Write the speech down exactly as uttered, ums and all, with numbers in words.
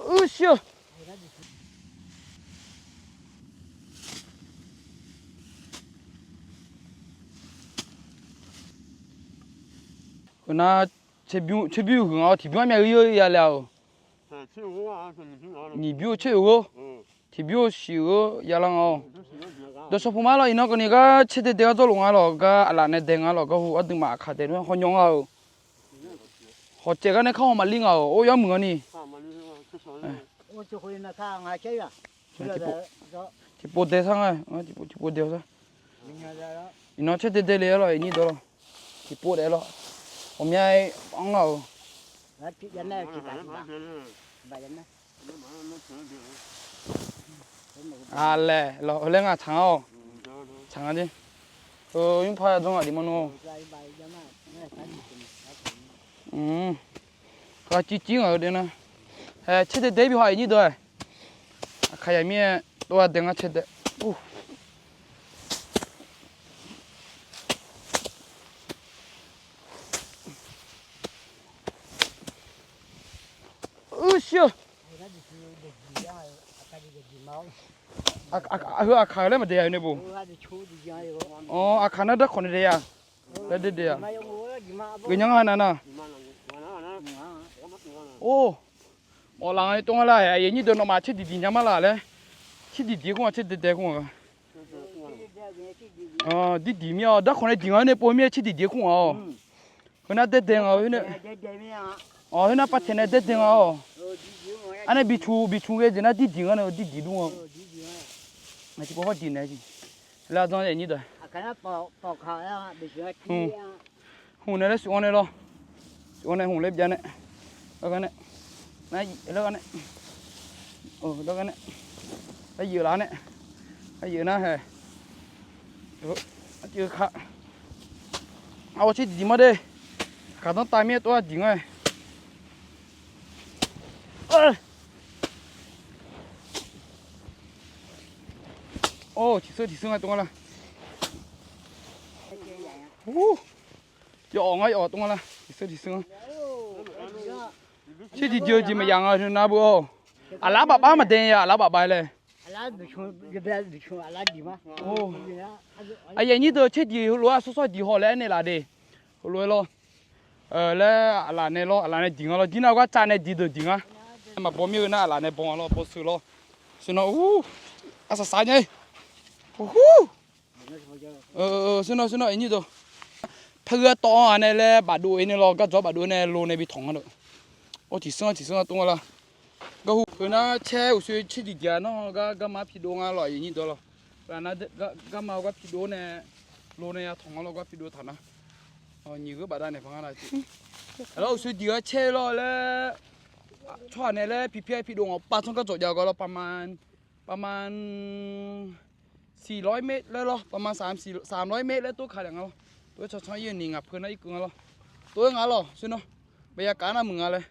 Uiq shir-eu. Heunar, tserbymr huiq nga-awr tiqbymr armyav-eu ya laer-euq. Nyiq bymr-eu tser-euq ghor, tiqbymr-eu shiq-euq ghor ya lar nga-awr. Dawqshawq puq ma lawr, iqnan kawvni gar tser daev daev gar dzawrluf nga lawq, gar aqlaf nae daeq nga lawq, garhu aqduimaf aqkaq daeq-a hawnyawr nga-euq. Hawq caev gar nae kar haw maqlir nga-euq, or yawmuiq-anr ni. Tiqpov daev sar nga, tiqpov daev sar. Iqnan tser daev daev le-ar lawq, iqnyir dawq lawq. Tiqpov daef lawq. Ghawqmya-aer anr nga-euq. Aqlaeq lawq, heu laer nga tsaq nga-awq. Tsaq nga jeq. Heu nymrpaq ya dzawr ngaq diq mawrnu-awq. Ghaq cir cir ngaq-eu de nar. Hae, tser daev daev bi haw-aq iqnyir dawq-aer. Aqkaq yaq mir-aer tov-a daeq ngar tser daev. Uiq shir-eu. Heu aqkaq-eu laer maqdaef-a, heu nae bo. Aqkaq nar darkawq nae daef-a. Laer daef daef-a. Geufnya nga nav nar. Or, mawf laf nga tov nga laer, aqyuif aqnyir deuq nawmaf tser diq diq nya ma laf laer. Tser diq diq-aer kur nga, tser daev daev kur nga. Dirdiq mir-awr darkawq nae diq nga nae pov mir-aer tser diq diq-aer kur nga-awq. Heunar daev daev nga-eu khoer nae. Awq, khoernar pavtaeq nae daev daev nga-awq. Arnae biqcmq biqcmq ghae jeq nar dirdiq ngar nae-eu dirdiq dur nga-awq. Tiqpov par diq naeq jeq. Laer dzanr aqnyir dawq. Hmq nae laer suf-anr nae lawr. Suf-anr nae hmq laer byav nae. Lar gar nae. Nar, lar gar nae. Lar gar nae. Lar yeuf laf nae. Lar yeuf nar hae. Arciv ka. Aqghawq tser diq diq ma de. Kaqdanr tav mir-aer tov-a diq ngar-aer. Or, tiqseur tiqseur nga tov nga lar. Yawawq ngar yawawq tov nga lar, tiqseur tiqseur nga. Tser diq diq-eu jeq maqyaf nga-eu nar beu-awq. Aqlaf baf baf maqdae ya, aqlaf baf baf laer. Aqyuif aqnyir deuq tser diq heulof-aer sawr sawr diq haw laer aernaeq laf de. Heulof-aer lawr. Laer aqlaf nae lawr, aqlaf nae diq nga lawr, dir nar gar tsav nae diq deuq diq nga. Maqbaw mir-eu nar aqlaf nae baw nga lawr, baw seuq lawr. Seuq nawr, arsaq saq nya-ir. Seuq nawr, seuq nawr, aqnyir deuq. Par ghae tawv-anr-aq nae laer bafdov-aer nae lawr, gardzawq-anr bafdov-aer nae lo nae bi tanq nga lawr. Or, tiqseur tiqseur nga tov nga lar. Garhu heunar caer uqshoe tser diq diq-a nar gar garma pi dov nga lawr, aqyuif aqnyir deuq lawr. Garma-eu gar pi dov nae, lo nae ya tanq nga lawr, gar pi dov taq nar. Nyiq gheu bafdav naeq paq nga lawr. Aqlawr uqshoe diq-a caer lawr laer, tsawrhaq nae laer pi pi-aer pi dov ngaq pav tsanr gardzawq jav gar lawr, pav ma สี่ร้อยเมตร laer lawr, pav ma สามร้อยเมตร laer tov kaq laer nga lawr. Tov-aer tsanr tsanr ir-eu ni ngaq peu nar irkeuv nga lawr. Tov-aer nga lawr, seuq nawr. Baqya kaf nar muiq nga laer.